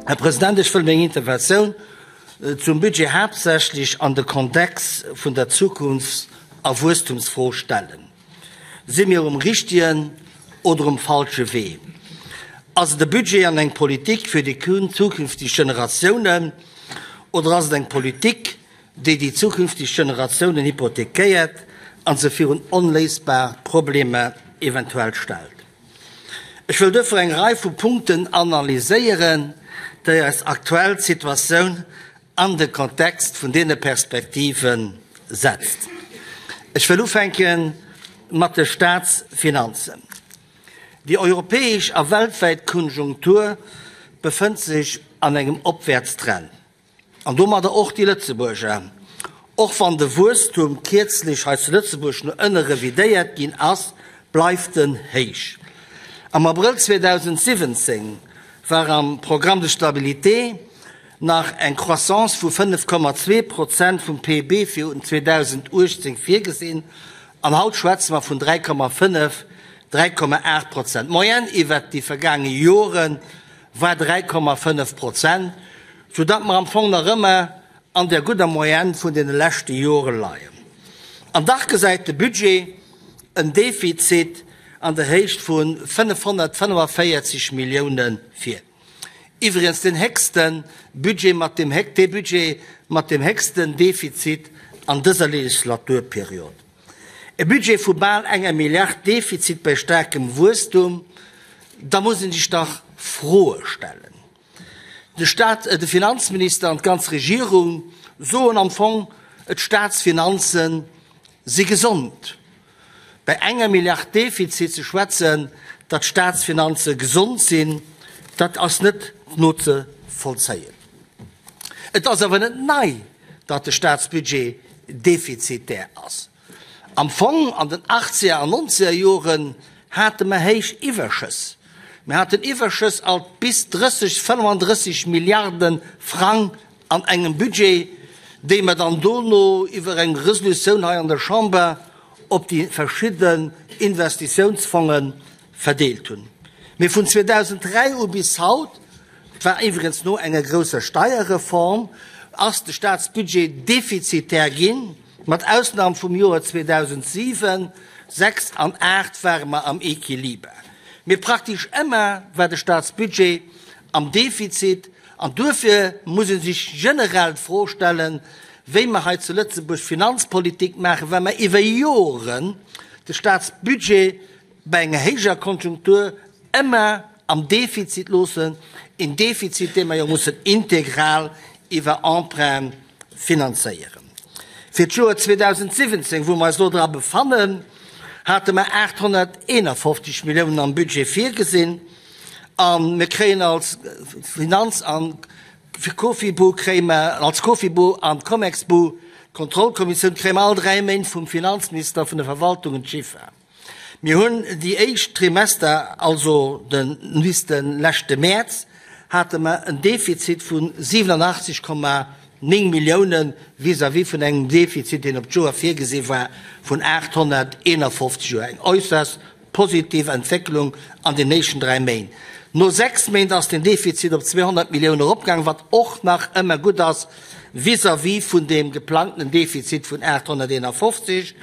Här President, ech wëll meng Interventioun zum Budget haaptsächlech an de Kontext vun der Zukunfts a Wuesstumsfro stellen. Si mir um richtegen oder um falsche Wee? Ass et e Budget an eng Politik fir déi zukünfteg Generatiounen oder ass et eng Politik, déi déi zukünfteg Generatiounen hypothekéiert a se virun onléisbar Problemer eventuell stellt? Ech wëll duerfir eng Rei vu Punkten analyséieren, déi eis aktuell Situatioun an de Kontext vun deene Perspektive setzt. Ech wëll ufänke mat de Staatsfinanzen. Déi europäesch a weltwäit Konjunktur befënnt sech an engem Opwäertstrend. An domadder och déi Lëtzebuerger. Och wann de Wuesstum kierzlech hei zu Lëtzebuerg no ënne revidéiert ginn ass, bleift en héich. Am Abrëll 2017 war am Programme de stabilité nach eng Croissance vu 5,2 Prozent vum PIB fir 2018 virgesinn an haut schwätze mer vun 3,5, 3,8 Prozent. D'Moyenne iwwert déi vergaange Jore war 3,5 Prozent, soudatt mer am Fong nach ëmmer an der gudder Moyenne vun deene leschte Jore leien. An dach gesäit de Budget en Defizit an der Héicht vu 545 Millioune vir. Iwwregens den héchste Budget mat dem, dee Budget mat dem héchsten Defizit an dëser Legislaturperiod. E Budget vu bal enger Milliard Defizit bei staarkem Wuesstum, da muss ee sech dach Froe stellen. De Staat, de Finanzminister an d'ganz Regierung soen am Fong, d'Staatsfinanze si gesond. Bei enger Milliard Defizit ze schwätzen, datt d'Staatsfinanze gesond sinn, dat ass net nozevollzéien. Et ass awer net nei, datt de Staatsbudget defizitär ass. Am Fong an den achtzeger an nonzeger Joren hate mer héich Iwwerschëss. Mir haten Iwwerschëss alt bis 30, 35 Milliarde Frang an engem Budget, déi mer dann dono iwwer eng Resolutioun hei an der Chamber op déi verschidden Investitiounsfonge verdeelt hunn. Mee vun 2003 u bis haut, dat war iwwregens no enger grousser Steierreform, ass de Staatsbudget defizitär ginn, mat Ausnam vum Joer 2007, 6 an 8 ware mer am Equiliber. Mee praktesch ëmmer war de Staatsbudget am Defizit an duerfir muss ee sech generell d'Fro stellen, wéi mer hei zu Lëtzebuerg Finanzpolitik maachen, well mer iwwer Joren de Staatsbudget bei enger héijer Konjunktur ëmmer am Defizit loossen, een Defizit, dee mer jo mussen integral iwwer Emprunte finanzéieren. Fir d'Joer 2017, wou mer eis elo dra befannen, hate mer 851 Milliounen am Budget virgesinn a mir kréien als Finanz a Cofibu kréie mer, als Cofibu an Comexbu, Kontrollkommissioun, kréie mer all dräi Méint vum Finanzminister, vun de Verwaltungen d'Chiffer. Mir hunn déi éischt Trimester, also de bis de leschte Mäerz, hate mer en Defizit vu 87,9 Millioune vis-à-vis vun engem Defizit, deen op d'Joer virgesi war, vun 851. Jo, eng äusserst positiv Entwécklung an den éischten dräi Méint. No sechs Méint ass den Defizit op 200 Millioune eropgaangen, wat och nach ëmmer gutt ass vis-à-vis vun deem geplangtenen Defizit vun 851.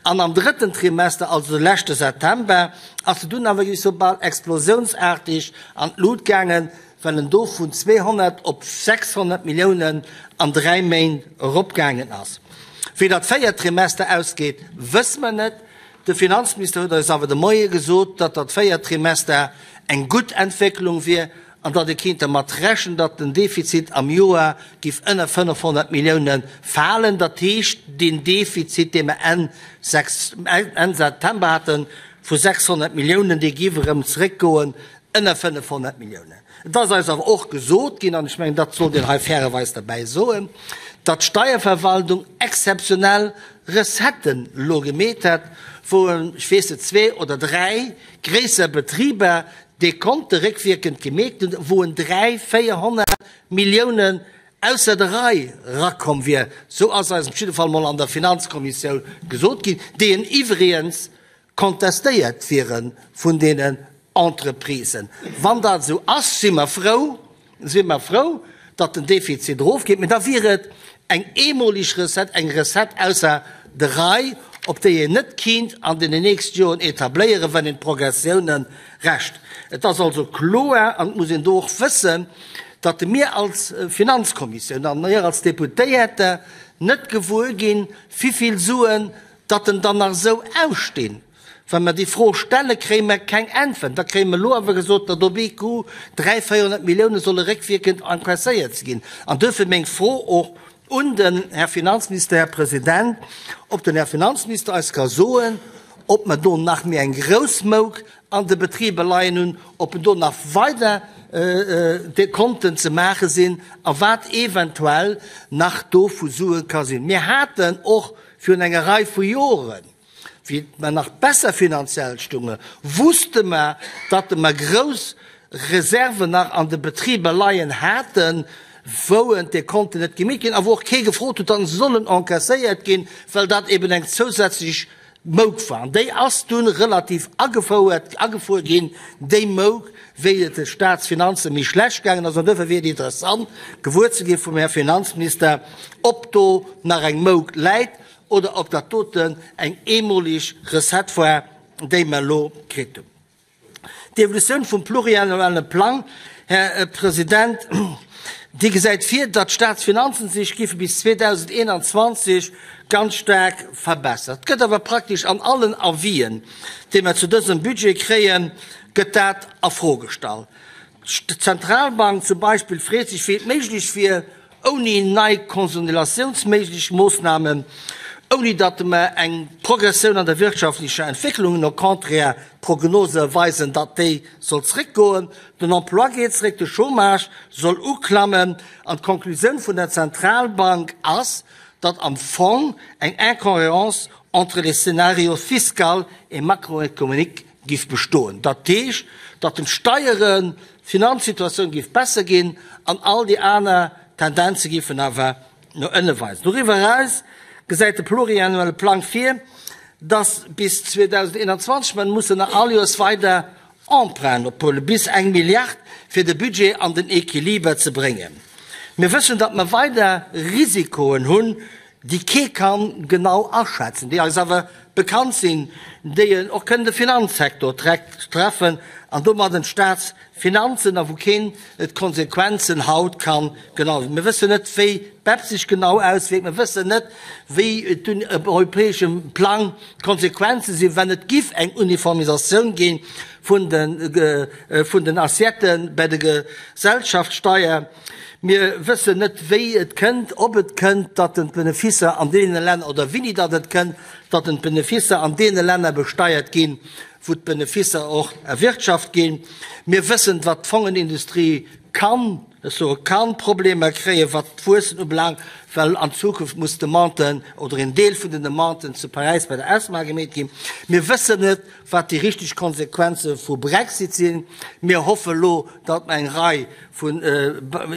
An am drëtten Trimester, also de leschte September, ass se dunn awer géif ech soen, bal explosiounsaartig an d'Lut gaangen, well en do vun 200 op 600 Milliounen an dräi Méint eropgaangen ass. Wéi dat véiert Trimester ausgeet, wësse mer net. De Finanzminister huet eis awer de Moie gesot, datt dat véiert Trimester eng gutt Entwécklung wier an datt ee kéint dermat rechnen, datt den Defizit am Joer géif ënner 500 Millioune falen. Dat heescht, deen Defizit, dee mer Enn September hate vu 600 Milliounen, dee géif erëm zeréckgoen ënner 500 Milliounen. Et ass eis awer och gesot ginn, an ech mengen, dat sollt een hei fairerweis derbäi soen, datt d'Steierverwaltung exzeptionell Recetten elo gemeet hätt, wou, ech weess net, zwee oder dräi gréisser Betriber Dekonte réckwierkend gemeet hunn, wou en 3, 400 Milliounen ausser der Rei rakomm wier. Sou ass eis op jidde Fall mol an der Finanzkommissioun gesot ginn, déi en iwwregens kontestéiert wiere vun deenen Entreprisen. Wann dat esou ass, si mer frou. Si mer frou, datt den Defizit erofgeet, mä da wier et eng eemoleg Recette, eng Recette ausser der Rei, op déi een net kinnt an den nächste Joren etabléieren, wann een d'Progressiounen recht. Et ass also kloer, an et muss een do och wëssen, datt mir als Finanzkommissioun an mir als Deputéierter net gewuer ginn, wivill Suen datt en dann nach esou ausstinn. Wa mer déi Fro stellen, kréie mer keng Äntwert. Da kréie mer elo awer gesot, datt op ee Coup 300, 400 Millioune solle réckwierkend encaisséiert ginn. An duerfir meng Fro och un den Här Finanzminister, Här President, ob den Här Finanzminister eis ka soen, ob mer do nach méi eng grouss Mouk an de Betriber leien hunn, ob do nach weider Dekonten ze maache sinn a wat eventuell nach do vu Sue ka sinn. Mir haten och virun enger Rei vu Joren, wéi mer nach besser finanziell stunge, wusste mer, datt mer grouss Reserven nach an de Betriber leien haten, wou en d'Dekonten net gemeet ginn a wou och kee gefrot huet, datt se sollen encaisséiert ginn, well dat eben eng zousätzlech Mouk war. An déi ass dunn relativ agefouert, agefuer ginn, déi Mouk, wéi et de Staatsfinanze méi schlecht gaangen ass. An duerfir wier et interessant, gewuer ze gi vum Här Finanzminister, ob do nach eng Mouk läit oder ob dat doten eng eemoleg Recette war, déi mer elo kritt hunn. D'Evolutioun vum pluriannuelle Plang, Här President, déi gesäit vir, datt d'Staatsfinanzen sech géife bis 2021 ganz staark verbessern. Et gëtt awer praktesch an allen Avisen, déi mer zu dësem Budget kréien, gëtt dat a Fro gestallt. D'Zentralbank zum Beispill freet sech, wéi et méiglech wier, ouni nei konsolidatiounsméiglech Moossnamen, ouni datt mer eng Progressioun an der wirtschaftlecher Entwécklung hunn, au contraire, d'Prognose weisen, datt déi soll zréckgoen, den Emploi geet zréck, de Chômage soll uklammen an d'Konklusioun vun der Zentralbank ass, datt am Fong eng Incohérence entre les scénarios fiscal et macroéconomiques giff bestoen. Dat heescht, datt den d'Steieren, d'Finanzsituatioun giff besser ginn an all déi aner Tendenze giffen awer no ënne weisen. Doriwwer eraus gesäit de pluriannuelle Plang vir, datt bis 2021 mer mussen nach all Joers weider Emprunten ophuelen, bis eng Milliard, fir de Budget an den Equiliber ze bréngen. Mir wëssen, datt mer weider Risikoen hunn, déi kee kann genau aschätzen, déi eis awer bekannt sinn, déi en och kënnen de Finanzsektor treffen an domadden d'Staatsfinanzen, a wou keen d'Konsequenzen haut kann genau. Mir wëssen net, wéi d'BEPS sech genau auswierkt, mir wëssen net, wéi et op europäeschem Plang d'Konsequenze sinn, wann et giff eng Uniformisatioun gi vun den Assiettë bei de Gesellschaftssteier. Mir wëssen net, wéi et kënnt, ob et kënnt, datt den d'Beneficer an deene Länner, oder wéini datt et kënnt, datt den d'Beneficer an deene Länner besteiert ginn, wou d'Beneficer och erwirtschaft ginn. Mir wëssen, wat d'Fongenindustrie kann, ech soe kann, Problemer kréien, wat d'Wuessen ubelaangt, well an Zukunft muss d'Demande oder een Deel vun den Demanden zu Paräis bei der ESMA gemeet ginn. Mir wëssen net, wat déi richteg Konsequenze vu Brexit sinn. Mir hoffe lo, datt mer eng Rei vu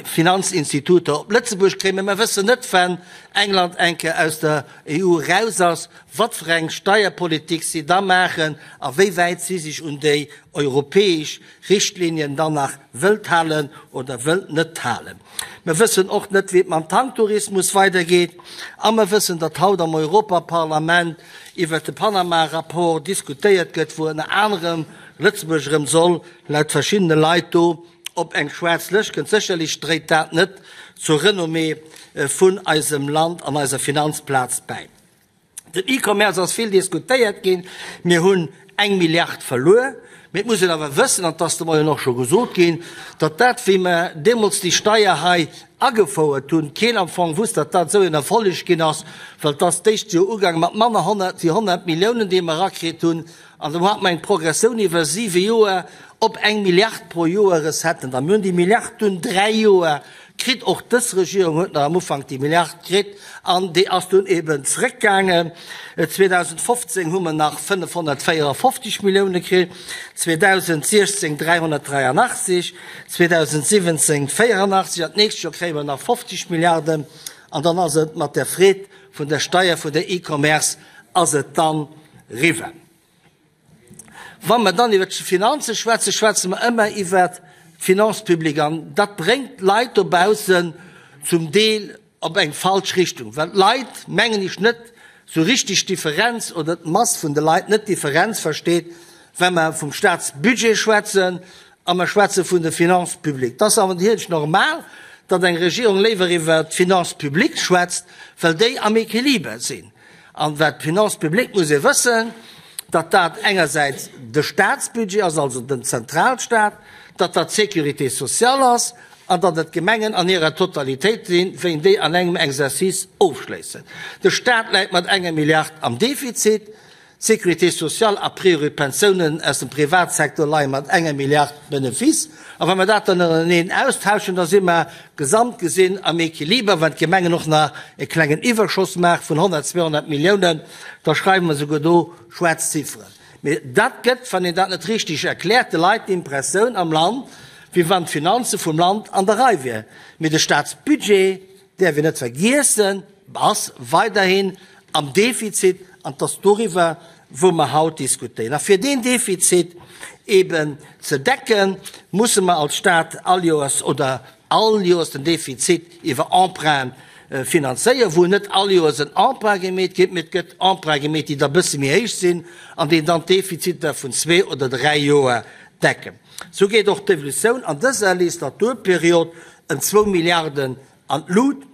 Finanzinstituter op Lëtzebuerg kréien, mä mer wëssen net, wann England eng Kéier aus der EU eraus ass, wat fir eng Steierpolitik si da maachen a wéi wäit si sech un déi europäesch Richtlinien dann nach wëllt halen oder wëllt net halen. Mer wëssen och net, wéi et mam Tanktourismus weidergeet a mer wëssen, datt haut am Europaparlament iwwert de Panama-Rapport diskutéiert gëtt, wou ënner anerem Lëtzebuerg erëm soll, laut verschiddene Leit do, op eng schwaarz Lëscht kënnt. Sécherlech dréit dat net zur Renommée vun eisem Land an eiser Finanzplaz bäi. Den E-Commerce ass vill diskutéiert ginn. Mir hunn eng Milliard verluer. Mee et muss een awer wëssen, an et ass de Moien och scho gesot ginn, datt dat, wéi mer deemools déi Steier hei agefouert hunn, keen am Fong wusst, datt dat esou een Erfolleg ginn ass, well et ass d'éischt Joer ugaange mat manner 100 wéi 100 Milliounen, déi mer erakritt hunn, an do hat mer eng Progressioun iwwer siwe Joer op eng Milliard pro Joer Recetten. Da mir hunn déi Milliard dunn dräi Joer kritt. Och dës Regierung huet nach am Ufank déi Milliard kritt an déi ass dunn eben zrëckgaangen. 2015 hu mer nach 554 Millioune kritt, 2016 383, 2017 84 an d'nächst Joer kréie mer nach 50 Milliarden an dann ass et mat der Freed vun der Steier vun der E-Commerce ass et dann riwwer. Wa mer dann iwwert d'Finanze schwätzen, schwätze mer ëmmer iwwert. d'Finances publiques. An dat bréngt d'Leit dobaussen zum Deel op eng falsch Richtung, well d'Leit, mengen ech, net sou richtig d'Differenz oder d'Mass vun de Leit net d'Differenz versteet, wa mer vum Statsbudget schwätzen a mer schwätze vun de Finances publiques. Et ass awer natierlech normal, datt eng Regierung léiwer iwwert d'Finances publiques schwätzt, well déi am Equiliber sinn. An wat d'Finances publiques, muss ee wëssen, datt dat engersäits de Statsbudget ass, also den Zentralstat, datt dat d'Sécurité sociale ass an datt et d'Gemengen an hirer Totalitéit sinn, wéi déi an engem Exercice ofschléissen. De Stat läit mat enger Milliard am Defizit, d'Sécurité sociale, a priori d'Pensiounen aus dem Privatsecteur leie mat enger Milliard Benefice. A wa mer dat dann ënnereneen austauschen, da si mer gesamt gesinn am Equiliber. Wann d'Gemengen och nach e klengen Iwwerschoss maache vun 100, 200 Milliounen, da schreiwe mer souguer do schwaarz Zifferen. Mee dat gëtt, wann een dat net richtig erkläert, de Leit d'Impressioun am Land, wéi wann d'Finanze vum Land an der Rei wieren. Mee de Staatsbudget, däerf een net vergiessen, ass weiderhin am Defizit an et ass doriwwer, wou mer haut diskutéieren. A fir deen Defizit eben ze decken, musse mer als Staat all Joers oder all Joers den Defizit iwwer Emprunten finanzéieren, wou net all Joers en Emprunt gemeet gëtt, mee et gëtt Emprunte gemeet, déi da bësse méi héich sinn an déi dann d'Defiziter vun zwee oder dräi Joer decken. Sou geet och d'Evolutioun an dëser Legislaturperiod ëm zwou Milliarden an d'Lut.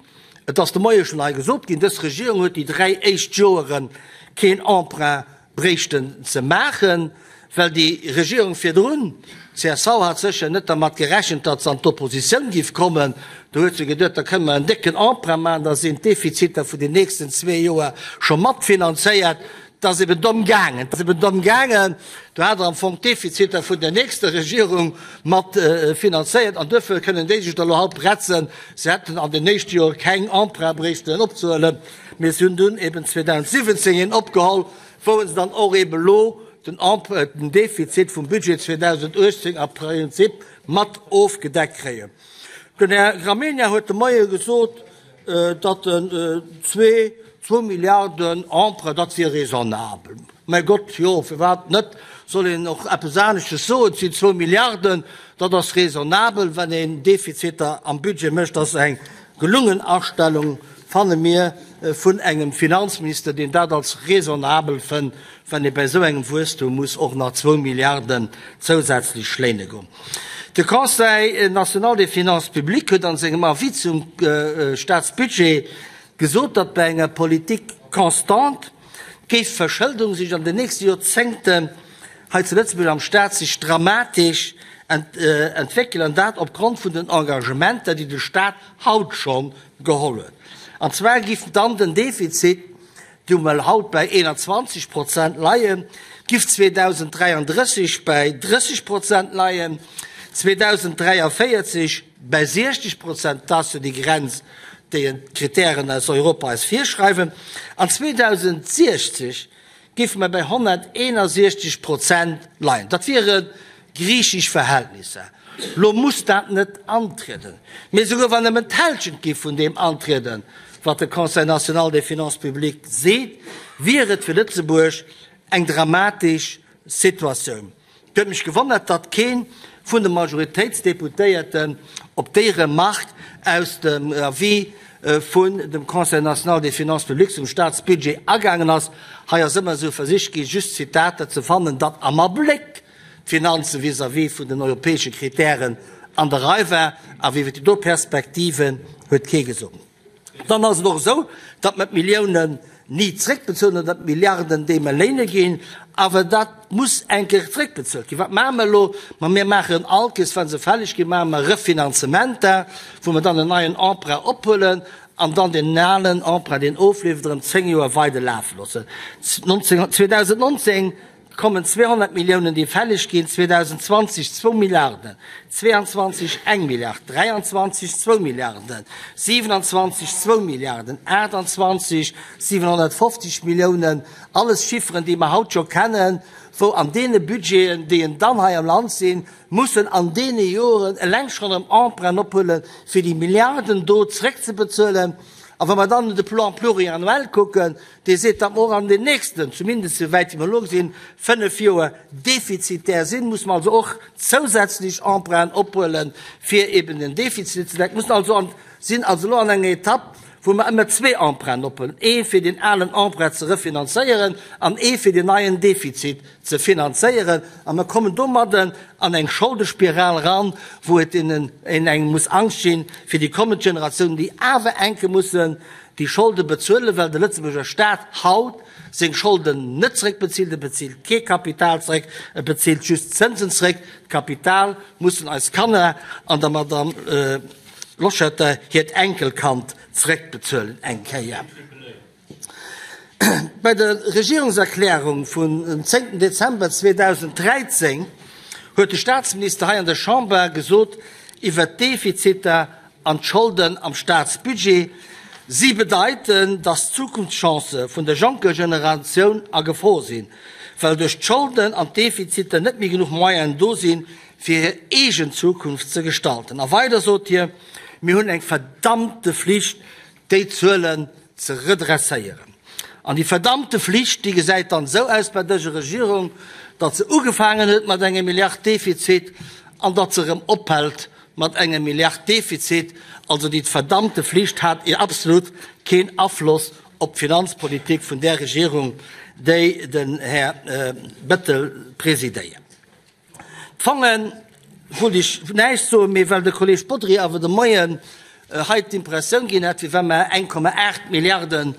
Et ass de Moie schonn hei gesot ginn, dës Regierung huet déi dräi éischt Joere keen Emprunt bréichten ze maachen, well déi Regierung virdrun, csv, hat sécher net dermat gerechent, datt se an d'Oppositioun giff kommen. Do huet se geduet, da kënne mer en décken Emprunt maachen, da sinn d'Defiziter vun den nächsten zwee Joer scho matfinanzéiert. Et ass eben domm gaangen. Et ass eben domm gaangen. Do hat Der am Fong d'Defiziter vun der nächster Regierung mat finanzéiert an duerfir kënnen déi sech da elo haut bretzen, se hätten an den éischte Jore keng Emprunt bréichten opzehuelen. Mee se hunn dunn eben 2017 een opgeholl, wou se dann och eben elo den Emprunt, den Defizit vum Budget 2018 am Prinzip mat ofgedeckt kréien. Den Här Gramegna huet de Moie gesot, datt en zwee, zwou Milliarden Emprunt, dat wier raisonnabel. Mäi Gott, jo, firwat net? Soll een och eppes anesches soen? Et sinn zwou Milliarden, dat ass raisonnabel, wann een Defiziter am Budget mécht. Dat ass eng gelungen Astellung, fanne mir, vun engem Finanzminister, deen dat als raisonnabel fënnt, wann ee bei esou engem Wuesstum muss och nach zwou Milliarden zousätzlech léine goen. De Conseil national des finances publiques huet an sengem Avis zum Staatsbudget gesot, datt bei enger Politique constante géif d'Verschëldung sech an den nächste Joerzéngten hei zu Lëtzebuerg am Staat sech dramatesch entwéckelen, an dat opgrond vun den Engagementer, déi de Staat haut scho geholl huet. An zwar giff dann den Defizit, dee mer haut bei 21 Prozent leien, giff 2033 bei 30 Prozent leien, 2043 bei 60 Prozent, dat ass jo déi Grenz, déi d'Kritären aus Europa eis virschreiwen, an 2060 géife mer bei 161 Prozent leien. Dat wiere griichesch Verhältnisser. Lo muss dat net antrieden, mee souguer wann nëmmen d'Hälschent géif vun deem antrieden, wat de Conseil national des finances publiques seet, wier et fir Lëtzebuerg eng dramatesch Situatioun. Et huet mech gewonnert, datt kee vun de Majoritéitsdeputéierten op déi Remark aus dem Avis vun dem Conseil national des finances publiques zum Staatsbudget agaangen ass. Hei ass ëmmer esou versicht ginn, just Zitater ze fannen, datt am Abléck d'Finanze vis-à-vis vun den europäesche Kritären an der Rei war, awer iwwer déi do Perspektiven huet kee gesot. Dann ass et och esou, datt mer d'Milliounen ni zréckbezuelen oder d'Milliarden, déi mer léine ginn, awer dat muss eng Kéier zréckbezuelt ginn. Wat maache mer elo? Ma mir maachen all Kees, wa se fälleg ginn, maache mer Refinanzementer, wou mer dann en neien Emprunt ophuelen an dann deen alen Emprunt, deen ofleeft, erëm zéng Joer weiderlafe loossen. 2019 kommen 200 Milliounen, déi fälleg ginn, 2020 zwou Milliarden, 22 eng Milliard, 23 zwou Milliarden, 27 zwou Milliarden, 28 750 Milliounen, alles Chifferen, déi mer haut scho kennen, wou an deene Budgeten, déi en dann hei am Land sinn, mussen an deene Joren eleng schonn erëm Emprunten ophuelen, fir déi Milliarden do zréckzebezuelen. A wa mer dann de Plan pluriannuel kucken, dee seet, datt mer och an den nächsten, zumindest souwäit wéi mer elo gesinn, fënnf Joer defizitär sinn, musse mer also och zousätzlech Emprunten ophuelen, fir eben den Defizit ze decken. Mussen also an, sinn also elo an enger Etapp, wou mer ëmmer zwee Emprunten ophuelen, ee fir deen alen Emprunt ze refinanzéieren an ee fir deen neien Defizit ze finanzéieren. A mer kommen domadden an eng Scholdespiral eran, wou et een engem muss Angscht ginn fir déi kommend Generatiounen, déi awer enke mussen déi Scholde bezuelen, well de Lëtzebuerger Staat haut seng Scholden net zréckbezilt. E bezilt kee Kapital zréck, e bezilt just Zënsen zréck. D'Kapital mussen eis Kanner an der Madame Loschetter hiert Enkelkand zréckbezuelen eng Kéier. Bei der Regierungserklärung vun 10 Dezember 2013 huet de Staatsminister hei an der Chamber gesot iwwert d'Defiziter an d'Scholden am Staatsbudget, Si bedeiten, datt d'Zukunftschancë vun der jonker Generatioun a Gefor sinn, well duerch d'Scholden an d'Defiziter net méi genuch Moyenen do sinn, fir hir eegen Zukunft ze gestalten. A weider sot hie, Mir hunn eng verdammte Flicht, déi Zuelen ze redresséieren. An déi verdammte Flicht, déi gesäit dann esou aus bei dëser Regierung, datt se ugefaangen huet mat engem Milliard Defizit an datt se erëm ophält mat engem Milliard Defizit. Also déi verdammte Flicht hat absolut keen Afloss op d'Finanzpolitik vun där Regierung, déi den Här Bettel presidéiert. D'Fongen wollt ech näischt soen, mee well de Kolleg Bodry awer de Moien hei d'Impressioun ginn hat, wéi wa mer 1,8 Milliarden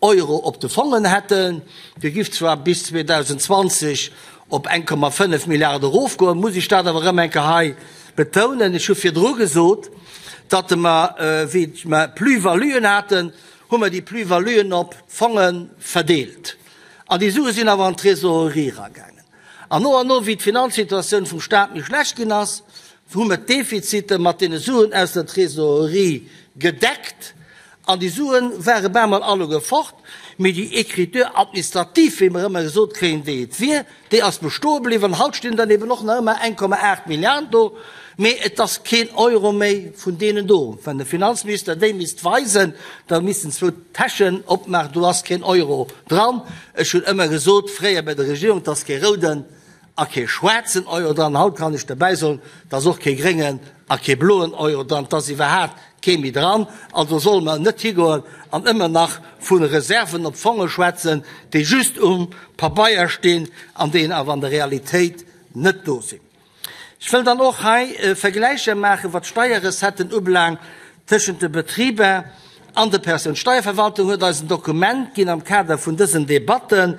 Euro op de Fongen hätten, déi giff zwar bis 2020 op 1,5 Milliarde erofgoen, muss ech dat awer erëm eng Kéier hei betounen. Ech hu virdru gesot, datt mer, wéi mer Plus-valuen haten, hu mer déi Plus-valuen op d'Fonge verdeelt. An déi Sue sinn awer an d'Trésorerie eragaangen. An no an no, wéi d'Finanzsituatioun vum Staat méi schlecht ginn ass, hu mer d'Defizite mat deene Suen aus der Trésorerie gedeckt. An déi Sue ware bal mol alleguer fort, mee déi Écriture administrative, wéi mer ëmmer gesot kréien, déi et wier, déi ass bestoe bliwwen. An haut stinn dann eben och nach ëmmer 1,8 Milliarden do, mee et ass keen Euro méi vun deenen do. Wann de Finanzminister déi misst weisen, da misst en zwou Täschen opmaachen, do ass keen Euro dran. Ech hunn ëmmer gesot, fréier bei der Regierung, et ass kee rouden a kee schwaarzen Euro dran. Haut kann ech derbäi soen, et ass och kee gréngen a kee bloen Euro dran, et ass iwwerhaapt kee méi dran. Also solle mer net higoen an ëmmer nach vu Reserven op Fonge schwätzen, déi just um Pabeier stinn an déi awer an der Realitéit net do sinn. Ech wëll dann och hei Vergläicher maachen, wat d'Steierrecetten ubelaangt, tëschent de Betriber an de Persounen. D'Steierverwaltung huet eis en Dokument ginn am Kader vun dësen Debatten,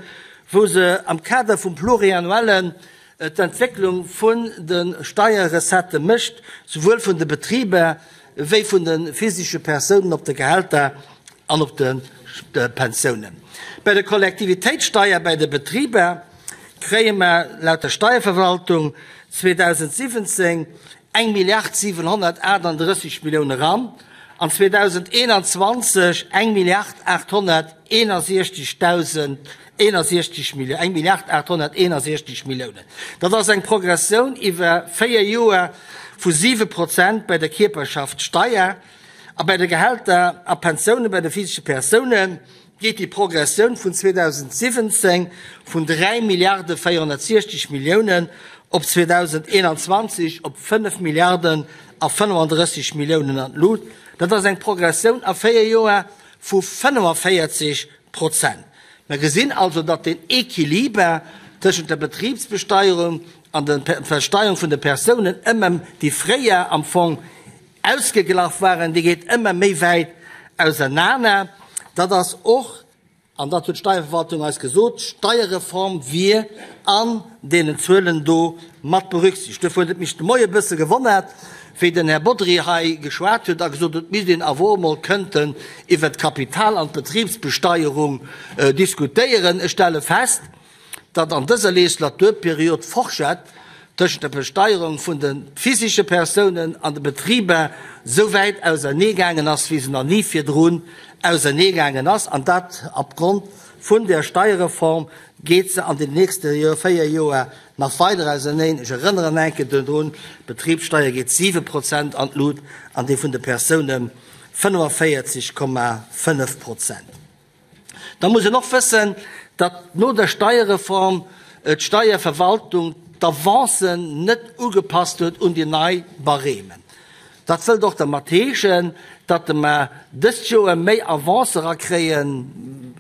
wou se am Kader vum Pluriannuellen d'Entwécklung vun de Steierrecettë mécht, souwuel vun de Betriber wéi vun de physische Persounen op de Gehälter an op de Pensiounen. Bei der Kollektivitéitssteier bei de Betriber kréie mer laut der Steierverwaltung 2017 eng Milliard 738 Millioune eran an 2021 eng Milliard 861 Dausend, 61 Millioun, eng Milliard 861 Milliounen. Dat ass eng Progressioun iwwer véier Joer vu 7 Prozent bei der Kierperschaftssteier a bei de Gehälter a Pensioune bei de physesche Persounen. geet déi Progressioun vun 2017 vun 3 Milliarde 460 Milliounen op 2021 op 5 Milliarden a 35 Milliounen an d'Lut. Dat ass eng Progressioun a véier Joer vu 45 Prozent. Mer gesinn also, datt den Equiliber tëschent der Betribsbesteierung an der Versteierung vun de Persounen ëmmer, déi fréier am Fong ausgeglach waren, déi geet ëmmer méi wäit ausernaner. Dat ass och, an dat huet d'Steierverwaltung eis gesot, d'Steierreform wier an deenen Zuelen do mat berücksichtegt. Duerfir huet et mech de Moie e bësse gewonnert, wéi den Här Bodry hei geschwat huet a gesot huet, et misst een awer och emol kënnten iwwert d'Kapital an d'Betribsbesteierung diskutéieren. Ech stelle fest, datt an dëser Legislaturperiod d'Forschett tëschent der Besteierung vun de physische Persounen an de Betriber sou wäit auserneegaangen ass, wéi se nach ni virdrun auserneegaangen ass, an dat opgrond vun der Steierreform geet se an den nächste véier Joer nach weider auserneen. Ech erënneren enke dodrun, D'Betribssteier geet 7 Prozent an d'Lut an déi vun de Persoune. 45,5 Prozent. Da muss een och wëssen, datt no der Steierreform d'Steierverwaltung d'Avancen net ugepasst huet un déi nei Barèmen. Dat wëllt och dermat heeschen, datt mer dëst Joer méi Avance erakréien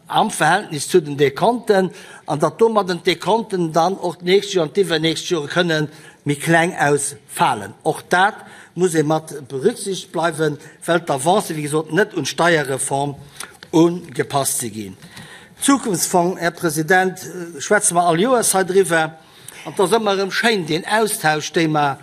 am Verhältnis zu den Dekonten an datt domadden d'Dekonten dann och d'nächst Joer an d'iwwernächst Joer kënne méi kleng ausfalen. Och dat muss ee mat berücksichtegt bleiwen, well d'Avancen, wéi gesot, net un d'Steierreform ugepasst si ginn. Zukunftsfong, Här President, schwätze mer all Joers hei driwwer. An et ass ëmmer erëm schéin, deen Austausch, dee mer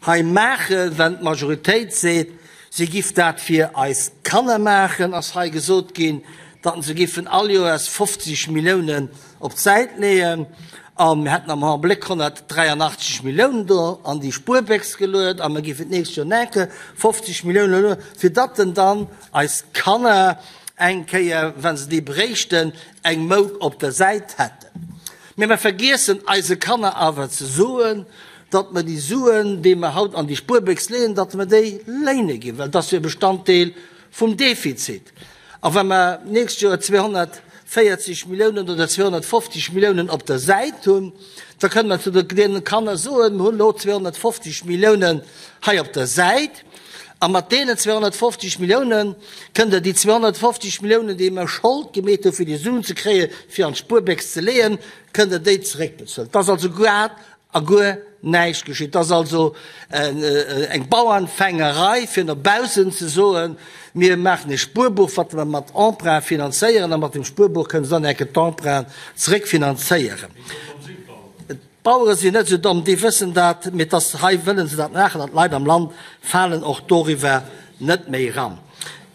hei maachen, wenn d'Majoritéit seet, si giff dat fir eis Kanner maachen, ass hei gesot ginn, datt se giffen all Joers 50 Milliounen op d'Säit leeën. A mir hätten am Abléck 183 Milliounen do an déi Spuerbéchs geluet a mir giffen d'nächst Joer nach eng Kéier 50 Milliounen lueden, fir datt en dann eis Kanner eng Kéier, wa se déi bréichten, eng Mouk op der Säit hätten. Mee mer vergiessen eise Kanner awer ze soen, datt mer déi Suen, déi mer haut an déi Spuerbéchs leeën, datt mer déi léine ginn, well et ass jo e Bestanddeel vum Defizit. A wa mer d'nächst Joer 240 Milliounen oder 250 Milliounen op der Säit hunn, da kënne mer zu deene Kanner soen, Mer hunn elo 250 Milliounen hei op der Säit a mat deenen 250 Milliounen kënnt Der déi 250 Milliounen, déi mer Schold gemeet hu fir déi Suen ze kréien, fir an d'Spuerbéchs ze leeën, kënnt Der déi zeréckbezuelen. Et ass also grad a guer näischt geschitt. Et ass also eng Bauernfängerei, fir no baussen ze soen, Mir maachen e Spuerbuch, wat mer mat Emprunt finanzéieren, a mat deem Spuerbuch kënne se dann enke d'Emprunten zeréckfinanzéieren. D'Bauere sinn net esou domm, déi wëssen dat, mee et ass hei wëlle se dat maachen an d'Leit am Land falen och doriwwer net méi eran.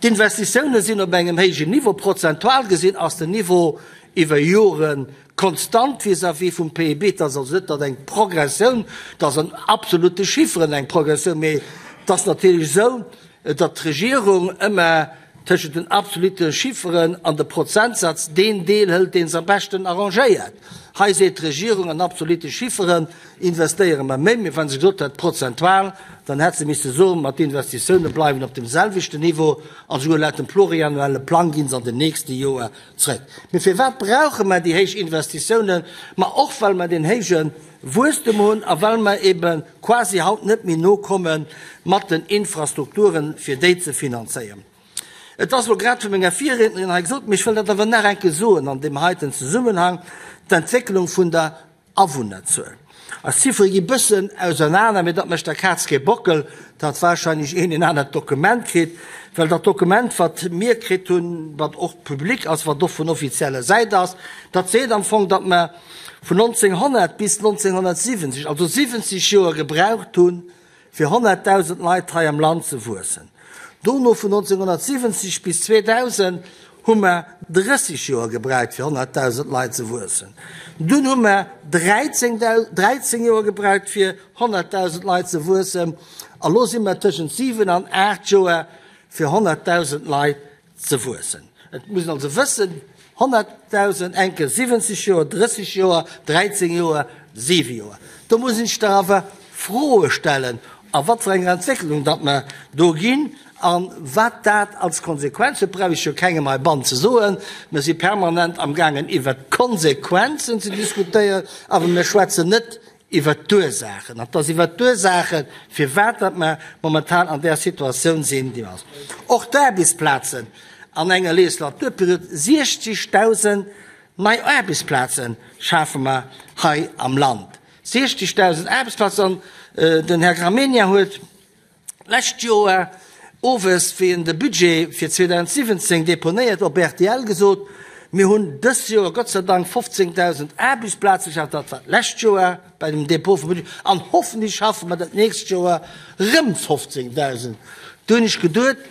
D'Investitioune sinn op engem héijen Niveau. Prozentual gesinn ass den Niveau iwwer Jore konstant vis-à-vis vum PIB. Et ass also net, datt eng Progressioun, et ass an absolute Chifferen eng Progressioun, mee et ass natierlech esou, datt d'Regierung ëmmer tëschent den absolute Chifferen an de Prozentsatz deen Deel hëlt, dee se am beschten arrangéiert. Hei seet d'Regierung, an absolute Chifferen investéiere mer méi, mee wa se gesot hätt prozentual, dann hätt se misse soen, ma d'Investitioune bleiwen op deem selwechten Niveau an esouguer laut dem pluriannuelle Plang gi se an den nächste Joer zréck. Mee firwat brauche mer déi héich Investitiounen? Ma och well mer deen héije Wuesstem hunn a well mer ebe quasi haut net méi nokomme mat den Infrastrukturen, fir déi ze finanzéieren. Et ass elo grad vu menger Virriednerin hei gesot, mee ech wëll dat awer nach eng Kéier soen an deem heiten Zesummenhang, d'Entwécklung vun der Awunnerzuel. Eis Ziffere gi bëssen ausernaner, mee dat mécht der Kaz kee Bockel, datt warscheinlech een een anert Dokument kritt, well dat Dokument, wat mir kritt hunn, wat och public ass, wat och vun offizieller Säit ass, dat seet am Fong, datt mer vun 1900 bis 1970, also 70 Joer gebraucht hunn, fir 100.000 Leit hei am Land ze wuessen. Dono vun 1970 bis 2000 hu mer 30 Joer gebraucht, fir 100.000 Leit ze wuessen. Dunn hu mer 13, 13 Joer gebraucht, fir 100.000 Leit ze wuessen. A lo si mer tëschent 7 an 8 Joer, fir 100.000 Leit ze wuessen. Et muss een also wëssen, 100.000 enke 70 Joer, 30 Joer, 13 Joer, 7 Joer. Do muss een sech dach awer Froe stellen, a wat fir enger Entwécklung datt mer do ginn a wat dat als Konsequenz huet, brauch ech jo kengem heibannen ze soen. Mer si permanent amgaangen iwwert d'Konsequenzen ze diskutéieren, awer mir schwätzen net iwwert d'Ursaachen, an et ass iwwert d'Ursaachen, firwat datt mer momentan an där Situatioun sinn, déi mer sinn. Och d'Aarbechtsplazen an enger Legislaturperiod, 60.000 nei Aarbechtsplaze schafe mer hei am Land, 60.000 Aarbechtsplazen, an den Här Gramegna huet, D'lescht Joer owes, wéi en de Budget fir 2017 deponéiert, op rtl gesot, Mir hunn dës Joer Gott sei Dank 15.000 Aarbechtsplaze geschaf, dat war d'lescht Joer bei dem Dépôt vum Budget, an hoffentlech schaffe mer dat nächst Joer erëm 15.000. Do hunn ech geduet,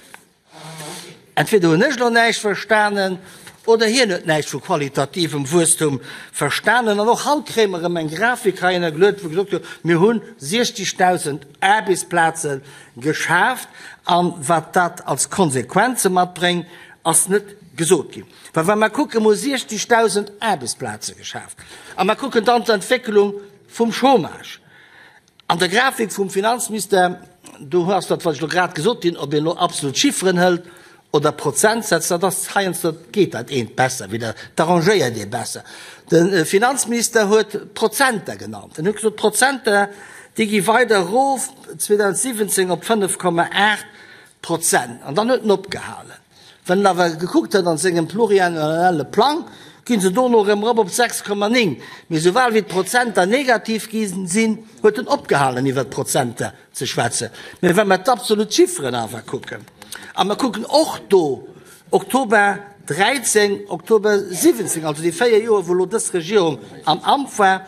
Entweder hunn ech elo näischt verstanen oder hien huet näischt vu qualitativem Wuesstum verstanen. An och haut kréie mer erëm eng Grafik hei ënnergeluet, wou gesot gëtt, mir hu 60.000 Aarbechtsplaze geschaaft. A wat dat als Konsequenze matbréngt, ass net gesot ginn. Well wa mer kucken, mir hu 60.000 Aarbechtsplaze geschaaft a mer kucken dann d'Entwécklung vum Chômage, An der Grafik vum Finanzministère, do ass dat, wat ech elo grad gesot hunn, ob een elo absolut Chifferen hëlt. Oder Prozentsätz, dat ass heiansdo geet dat eent besser wéi dat, et arrangéiert ee besser. De Finanzminister huet d'Prozenter genannt. En huet gesot, d'Prozenter, déi gi weider erof 2017 op 5,8 Prozent. An dann huet en opgehalen. Wann en awer gekuckt huet an sengem pluriannuelle Plang, ginn se dono erëm erop op 6,9. Mee soubal wéi d'Prozenter negativ gi sinn, huet en opgehalen iwwert d'Prozenter ze schwätzen. Mä wa mer d'absolut Chifferen awer kucken, a mer kucken och do Oktober 13, Oktober 17, also déi véier Joer, wou elo dës Regierung am Amt war,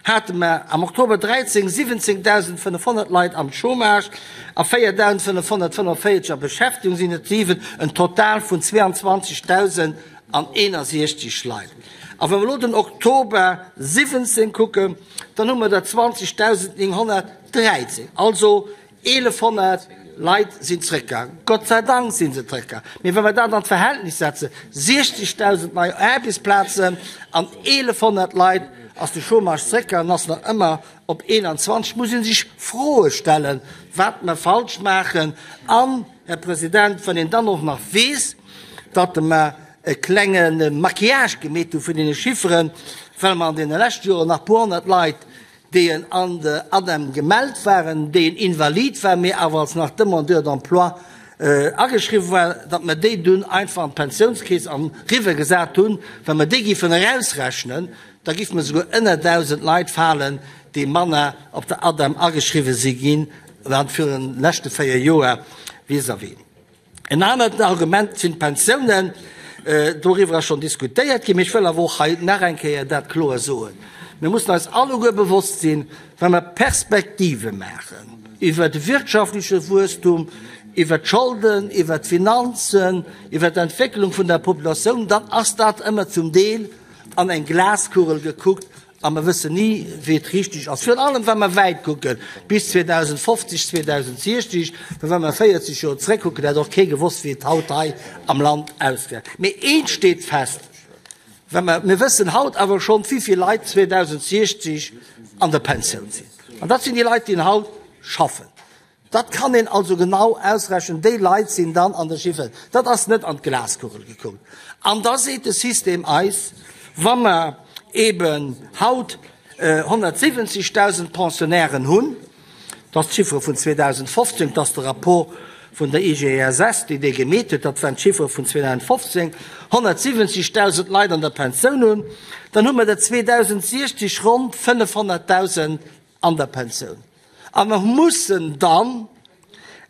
hate mer am Oktober 13 17.500 Leit am Chômage a 4.545 a Beschäftigung, sinn et 7, en Total vun 22.061 Leit. A wa mer elo den Oktober 17 kucken, dann hu mer der 20.900. 13, also 1.100 Leit sinn zrëckgaangen. Gott sei Dank si se zrëckgaangen. Mee wa mer dat an d'Verhältnis setzen, 60.000 nei Aarbechtsplazen an 1.100 Leit, ass de Chômage zrëckgaangen, ass nach ëmmer op 21, muss ee sech Froe stellen, wat mer falsch maachen. An, Här President, wann een dann och nach weess, datt mer e klenge Maquillage gemeet hu vun deene Chifferen, well mer an deene leschte Joren nach e puer honnert Leit déi en an de ADEM gemellt waren, déi en invalid war, mee awer als nach Demandeur d'emploi ageschriwwen war, datt mer déi dunn einfach an d'Pensiounskeess an riwwer gesat hunn. Wa mer déi giffen erausrechnen, da giffe mer souguer ënner 1.000 Leit falen, déi manner op der ADEM ageschriwwen si ginn, wéi virun de leschte 4 Joer vis-à-vis. En anert Argument sinn d'Pensiounen. Doriwwer ass schonn diskutéiert ginn, mee ech wëll awer och hei nach eng Kéier dat kloer soen, Mir mussen eis alleguer bewosst sinn, wa mer Perspektive maachen iwwer de wirtschaftleche Wuesstum, iwwer d'Scholden, iwwer d'Finanzen, iwwer d'Entwécklung vun der Populatioun, dann ass dat ëmmer zum Deel an eng Glaskugel gekuckt A mer wëssen ni, wéi et richteg ass, virun allem wa mer wäit kucken, bis 2050, 2060, well wa mer 40 Joer zréckkucken, hätt och kee gewosst, wéi et haut hei am Land ausgesäit. Mee eent steet fest, wa mer, mir wëssen haut awer schonn, wéi vill Leit 2060 an der Pensioun sinn. An dat sinn déi Leit, déi haut schaffen. Dat kann een also genau ausrechnen, déi Leit sinn dann an der Chiffer. Dat ass net an d'Glaskugel gekuckt. An da seet de System eis, wa mer eeben haut 170.000 Pensionnairen hunn, dat ass d'Chiffere vun 2015, dat ass de Rapport vun der IGSS, déi dee gemeet huet, dat waren d'Chiffere vun 2015, 170.000 Leit an der Pensioun hunn, dann hu mer der 2060 ronn 500.000 an der Pensioun. A mer mussen dann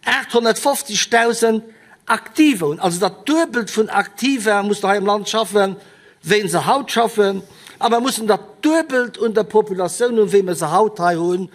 850.000 Aktiver hunn, also dat Duebelt vun Aktiver mussen hei am Land schaffen, wéi se haut schaffen. A mer mussen dat Duebelt un der Populatioun hunn, wéi mer se haut hei hunn